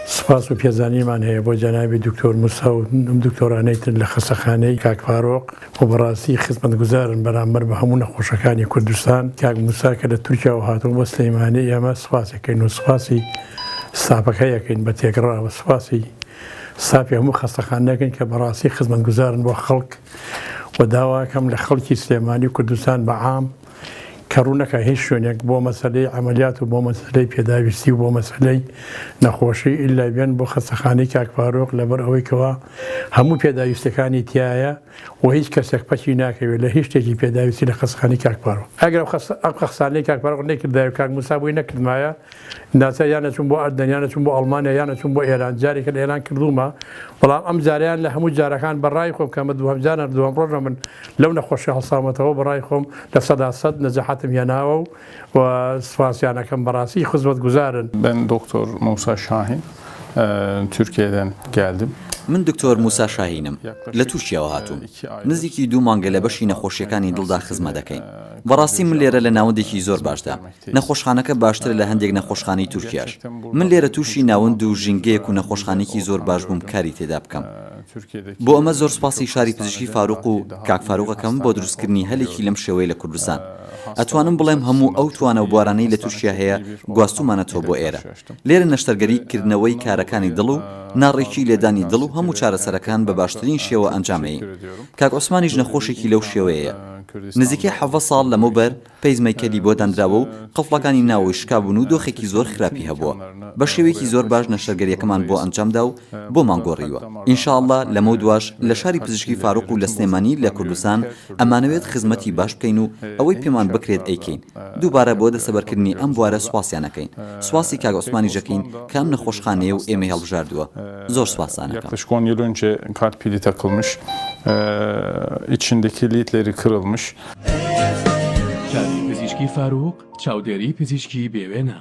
سپاس و پێزانینمان هەیە بۆ جەنابی دکتۆر موسا و ئەم دکتۆرانەی تر لە خەستەخانەی کاک فاروق و بەڕاستی خزمەتگوزارن بەرامبەر بە هەموو نەخۆشەکانی کوردستان. کاک موسا کە لە تورکیاوە هاتووە بۆ سلێمانی ئێمە سپاسی ئەکەین و سپاسی ستافەکەی ئەکەین بە تێکڕا و سپاسی ستافی هەموو خەستەخانە ئەکەین کە بەڕاستی خزمەتگوزارن بۆ خەڵک و داواکەم لە خەڵکی سلێمانی و کوردستان بە عام کە ڕوو نەکا هیچ شوێنێک بۆ مەسەلەی عەمەلیات و بۆ مەسەلەی پێداویستی و بۆ مەسەلەی نەخۆشی ئیلا بێن بۆ خەستەخانەی کاک فاروق لەبەر ئەوەی کەوا هەموو پێداویستەکانی تیایە و هیچ کەسێک پەکی ناکەوێت لە هیچ شتێکی پێداویستی لە خەستەخانەی کاک فاروق ئەگەر ئەم خەستانەی کاک فاروق نەیکردایە و کاک موسا بۆی نەکردمایە ناچار یان ئەچووم بۆ ئەردەن یان ئەچووم بۆ ئەڵمانیا یان ئەچووم بۆ ئێران جارێکە لە ئێران کردوومە بەڵام ئەم جارەیان لە هەموو جارەکان بە ڕای خۆم کە ئەمە دووهەم جارە دووهەم ڕۆژە من لەو نەخۆشی هەڵساومەتەوە بە ڕای خۆم 100% نەجاحەتم هێناوە و و سپاسیان ئەکەم بەڕاستی خزمەتگوزارن. Ben Doktor Musa Şahin Türkiye'den geldim. من دکتۆر موسا شاهینم، لە تورکیاوە هاتووم. نزیکی دوو مانگە لە بەشی نەخۆشییەکانی دڵدا خزمەت دەکەین. بەڕاستی من لێرە لە ناوەندێکی زۆر باشدام. نەخۆشخانەکە باشترە لە هەندێک نەخۆشخانەی تورکیاش. من لێرە تووشی ناوەند و ژینگەیەک و نەخۆشخانەیەکی زۆر باش بووم کاری تێدا بکەم. بۆ ئەمە زۆر سوپاسی شاری پزیشکی فاروق و کاک فاروق ئەکەم بۆ دروستکردنی هەلێکی لەم شێوەیە لە کوردستان. ئەتوانم بڵێم هەموو ئەو توانا و بوارانەی لە تورکیا هەیە گواستوومانەتەوە بۆ ئێرە. لێرە نەشتەرگەری کردنەوەی کارەکانی دڵ و ناڕێکی لێدانی دڵ و هەموو چارەسەرەکان بە باشترین شێوە ئەنجام ئەیین. کاک عوسمانیش نەخۆشێکی لەو شێوەیەیە. نزیکەی 17 ساڵ لەمەوبەر pacemaker ی بۆ دانراوە و قفڵەکانی ناوەوەی شکابوون و دۆخێکی زۆر خراپی هەبووە. بە شێوەیەکی زۆر باش نەشتەرگەریەکەمان بۆ ئەنجامدا و بۆمان گۆڕیوە. ان شاء اللە لەمەودواش لە شاری پزیشکی فاروق و لە سلێمانی لە کوردستان ئەمانەوێت خزمەتی باش بکەین و ئەوەی پێمان بکرێت ئەیکەین. دووبارە بۆ دەستەبەرکردنی ئەم بوارە سوپاسیان ئەکەین. سوپاسی کاک عوسمانیش ئەکەین کە ئەم نەخۆشخانەیە و ئێمەی هەڵبژاردووە. زۆر سوپاستان ئەکەم. Yaklaşık 10 yıl önce kalp pili takılmış, içindeki leadleri kırılmış. شاری پزیشکی فاروق، چاودێری پزیشکی بێ وێنە.